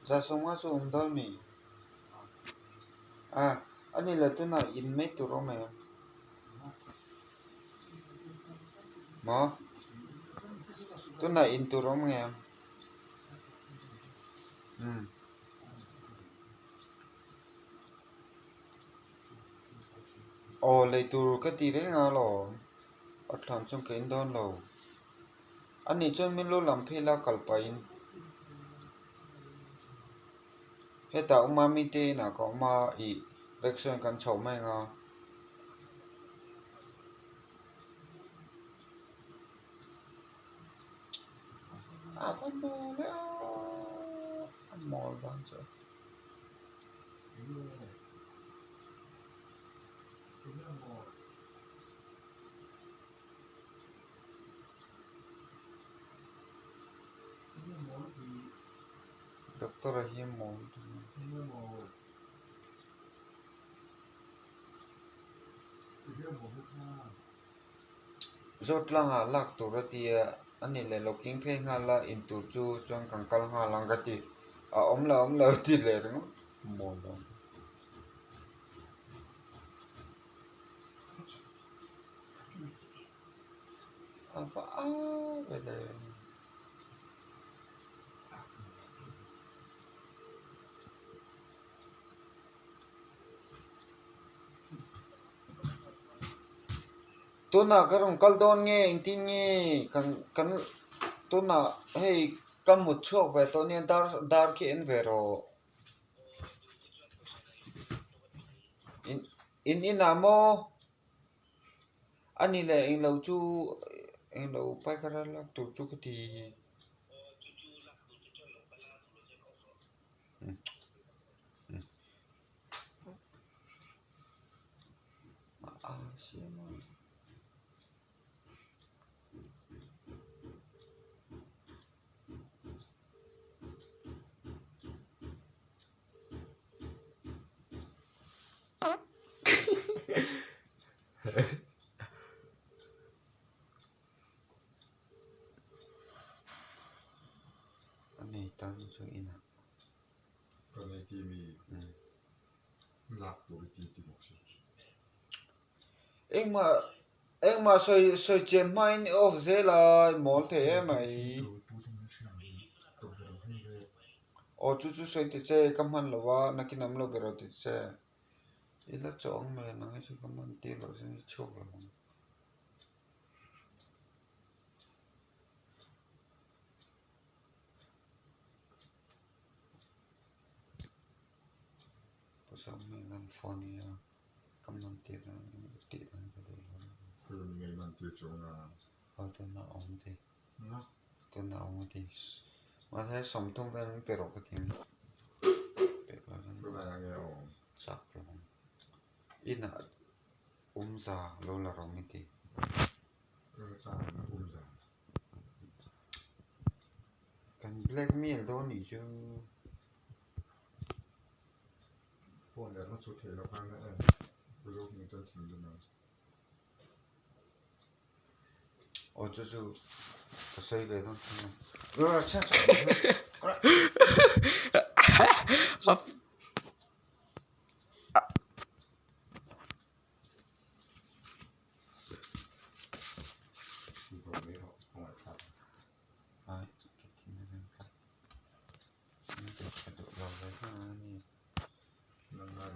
Zasawmnga chu awm dawn mi? A, a ni le tunah in mai tur awm em? Maw? Tunah in tur awm nge em? Umm. Aw lei tur ka ti reng a lawm. A thlan chuan ka in dawn lo. A nih chuan min lo lam phei la kal pahin hetah awma mite inah ka awm a ih rickshaw in kan chhoh mai ang a. A va mawl e aw a mawl dan chu. Doctor a hi mawl Zawt tlangah lak tur a ti a, a ni leh lo king phei nghal a intur chu chuan kan kal nghal ang ka ti. A awm lo awm lo ti leh ringawt mawl lo. A va a ve le. Tunah ka rawn kal dawn nge engtin nge kan kan tunah hei ka mut chhuak ve tawh nia dar dar khi en ve rawh. In inah maw a ni leh englo chu englo paikara lak tur chu ka ti. A nei tan chu inah. Ka nei ti mi lak tur i ti ti bawk si. Engmah engmah sawi sawi chian hmain i off zel a i mawl thei em mai. Aw chu chu sawi ti che ka hman lo va nakin awm lo ber aw ti che. I la chawh ang mai nang hi chu ka hman tir loh chuan i chhuak lo ang. Pawisa phone hi a ka man tir a tih dan ka duh lo. Nge man tir chu nga. Aw tuna awm ti. Tuna awm a ti. Mahse sawmthum vel min pe rawh ka ti ang. Pek lo chuan. Tunah nge a awm? Chak lo ang. Inah umza lo la rawh mi ti. Umza. Kan blackmail dawn nih chu. Phone leh hma chu theih loh khan a en. Uluk nih chuan thinrim ang. Aw chu chu ka sawi ve dawn thung a.